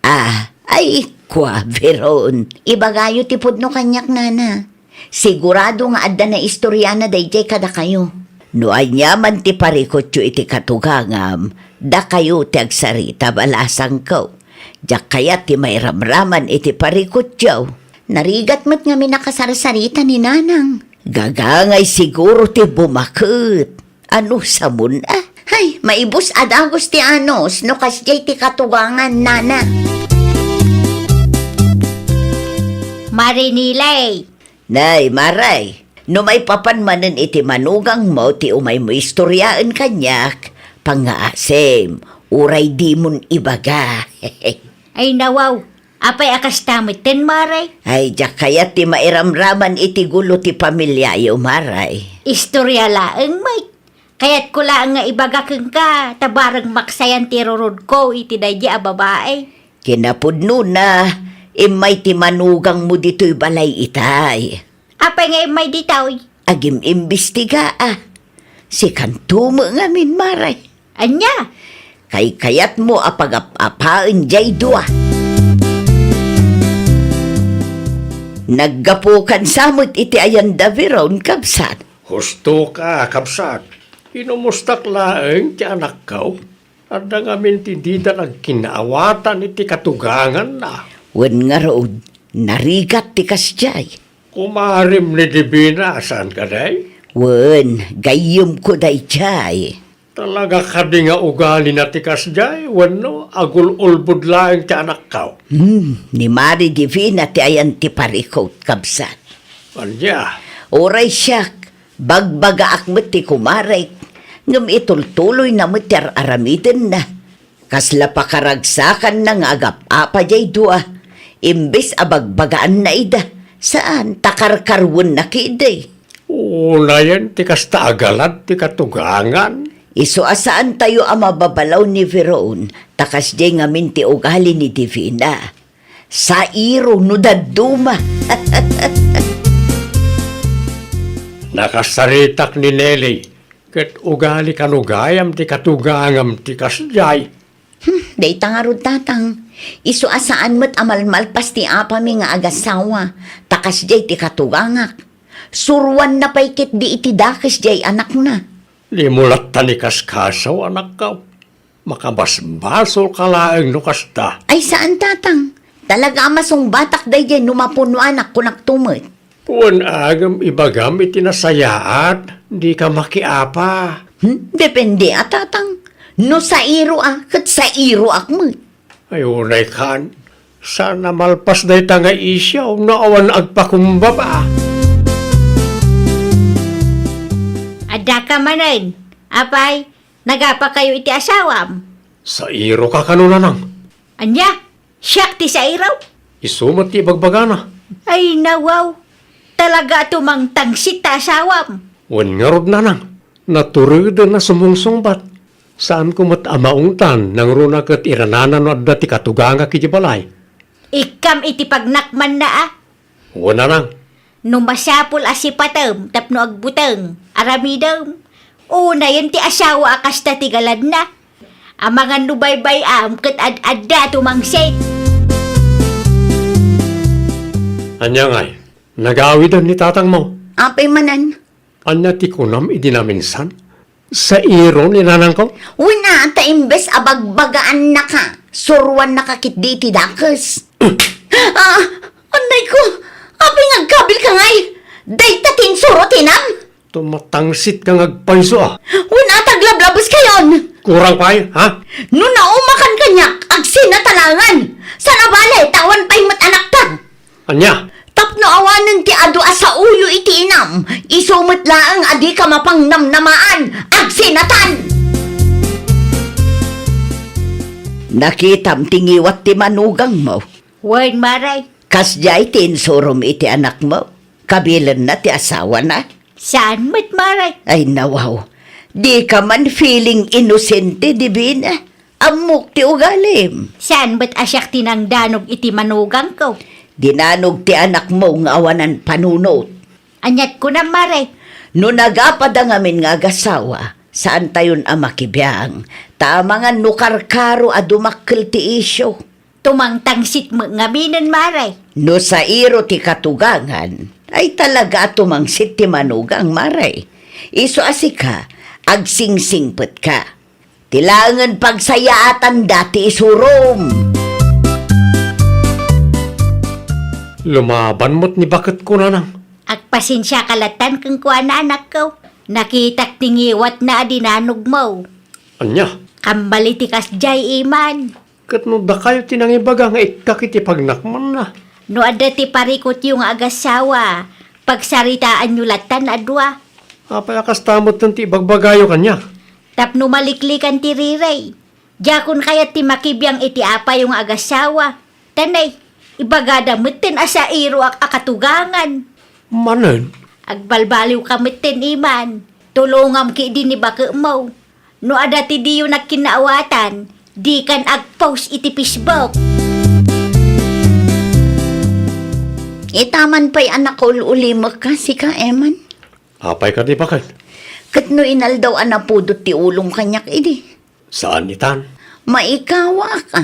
Ah, ay, kua, Veron. Ibagayo ti pudno kaniak, Nana. Sigurado nga adda naistoriana daydiay kadakayo. No aniaman ti parikutyo iti katugangam, dakayo ti agsarita, balasangko. Diak kayat ti mairamraman iti parikutyo. Narigat met ngamin a kasarsarita ni Nanang. Gagangay siguro ti bumaket. Ano, samon a? Hay, maibus a dagus ti anus no kasdiay ti katugangan, Nana. Marinilay. Nay, Maray, no maipapan manen iti manugangmo ti umaymo istoriaen kaniak, pangngaasim, uray dimon ibaga. Ay, nawaw, apay a kasta metten, Maray? Ay, diak kayat ti mairamraman iti gulo ti pamiliayo, Maray. Istoria laeng, Mike. Kayatko laeng nga ibaga kenka, ta bareng maksayan ti irurudko iti daydi a babae. Kinapudnona, immay ti manugangmo ditoy balay itay. Apay nga immay ditoy? Agim-imbestiga a. Sikanto met ngamin, Maray. Ania? Kaykayatmo a pagap-apaen diay dua. Naggapukan sa met iti ayanda, Veron, kabsat. Husto ka, kabsat. Inumustak laeng ti anakko. Adda ngamin ti dida nagkinnaawatan iti katuganganna. Wen ngarud, narigat ti kasdiay. Kumarem ni Divina, saan kadi? Wen, gayyemko daydiay. Talaga kadi nga ugalina ti kasdiay, wenno agul-ulbod laeng ti anakko? Hmm, ni Mari Divina ti ayan ti parikut, kabsat. Ania? Uray siak, bagbagaak met ti kumarek, ngem itultuloyna met ti ar-aramidenna. Kasla pakaragsakanna nga agap-apa jay dua, imbes a bagbagaanna ida, saan ta karkarwenna ketdi. Unayen ti kasta a galad ti katugangan. Isu a saantayo a mababalaw ni Veron, ta kasdiay ngamin ti ugali ni Divina. Sairo no dadduma. Nakasaritak ni Nelly, ket ugali kano gayam ti katugangam ti kasdiay. Hmm, dayta ngarud, Tatang. Isu a saan met a malmalpas ti apami nga agasawa, ta kasdiay ti katugangak. Suruanna pay ketdi iti dakes jay anakna. Dimo latta ni kaskasaw, anakko. Makabasbasolka laeng no kasta. Ay, saan, Tatang. Talaga a masungbatak daydiay no mapunoanak, kunakto met. Wen a ngem ibagam iti nasayaat, dika makiapa. Hmm? Depende a, Tatang. No sairo a, ket sairoak met. Ay, unay kan. Saan a malpas dayta nga isyu no awan agpakumbaba. Addaka manen. Apay, nagapakayo iti asawam? Sairoka kano, Nanang? Ania? Siak ti sairo? Isu met ti ibagbagana. Ay, nawaw. Talaga a tumangtangsit ta asawam. Wen ngarud, Nanang, natureden a sumungsungbat. Saanko met a maungtan, nangruna ket iranana no adda ti katugangak iti balay. Ikkam iti pagnakmanna a. Wen, Nanang. No masapul a sipatem tapno agbuteng, aramidem. Unayen ti asawa a kasta ti galadna. Amangan no baybay-am ket ad-adda tumangsit. Ania ngay? Nagawiden ni tatangmo? Apay manen? Ania ti kunam idi naminsan? Sairo ni nanangko? Wen a, ta imbes a bagbagaannaka, suruannaka ketdi iti dakes. Ah, anay ko! Apay nga agkabilka ngay? Dayta ti insuro ti inam? Tumatangsit ka nga agpayso, a. Wen a, ta aglablabeskayon! Kurang pay, ha? No naumakan kaniak, agsinatalangan! Sana bale, ta awan pay met anakta! Ania? Tapno awanen ti adu a saoyo iti inam, isu met laeng a dika mapangnamnamaan, agsinatan! Nakitam ti ngiwat ti manugangmo? Wen, Mare. Kasdiay ti insurom iti anakmo? Kabilenna ti asawana? Saan met, Mare. Ay, nawaw. Dika man feeling inosente, Divina. Ammok ti ugalim. Saan met a siak ti nangdanog iti manugangko? Dinanog ti anakmo nga awanan panunot. Aniat kunam, Mare? No nagapada ngamin nga agasawa, saantayon a makibiang, ta amangan no karkaro a dumakkel ti isyu. Tumangtangsit met ngaminen, Mare. No sairo ti katugangan, ay talaga a tumangsit ti manugang, Mare. Isu a sika, agsingsingpetka. Ti laengen pagsayaatanda ti isurom. Lumaban met ni baketko, Nanang. Agpasensiaka lattan kenkuana, anakko. Nakitak ti ngiwatna a dinanogmo. Ania? Kambal iti kasdiay, Iman. Ket no dakayo ti nangibaga nga ikkak iti pagnakmanna? No adda ti parikutyo nga agasawa, pagsaritaanyo lattan a dua. Apay a kasta metten ti ibagbagayo kaniak? Tapno maliklikan ti rirey. Diakon kayat ti makibiang iti apayo nga agasawa. Tanay, ibagada metten a sairoak a katugangan. Manen? Agbalbaliwka metten, Iman. Tulongam ketdi ni baketmo. No adda ti diyo nagkinnaawatan, dikan agpost iti Facebook. Ita man pay a nakaul-ulimekka, sika, Eman. Apay kadi, baket? Ket no inaldaw a napudot ti ulong kaniak idi. Saan itan? Maikawaak a.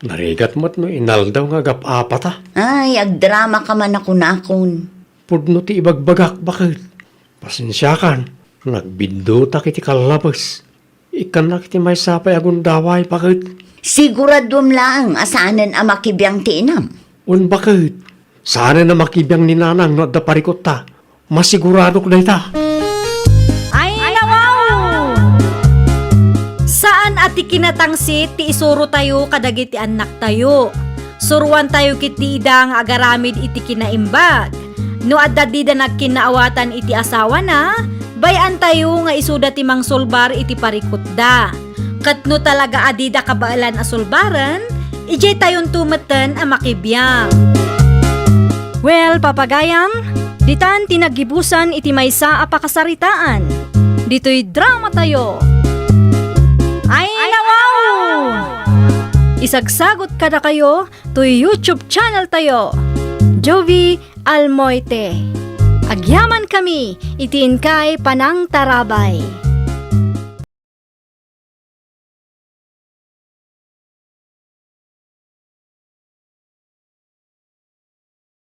Narigat met no inaldaw nga agap-apata. Ay, agdramaka man a kunakon. Pudno ti ibagbagak, baket. Pasensiakan, nagbiddutak iti kallabes. Ikkannak iti maysa pay a gundaway, baket. Siguraduem laeng a saanen a makibiang ti inam. Wen, baket. Saanen a makibiang ni nanang no adda parikutta. Masiguradok dayta. Ay, nawaw! Saan a ti kinatangsit ti isurotayo kadagiti annaktayo. Suroantayo ketdi ida nga agaramid iti kinaimbag. No adda dida nagkinnaawatan iti asawana, bay-antayo nga isuda ti mangsolbar iti parikutda. Ket no talaga a dida kabaelan a sulbaren, idiay tayonto metten a makibiag. Well, papagayam, ditan ti naggibusan iti maysa a pakasaritaan. Ditoy drama tayo. Ay, nawaw! Isagsagot kadakayo toy YouTube channel tayo, Jovie Almoite. Agyaman kami iti inkay panangtarabay.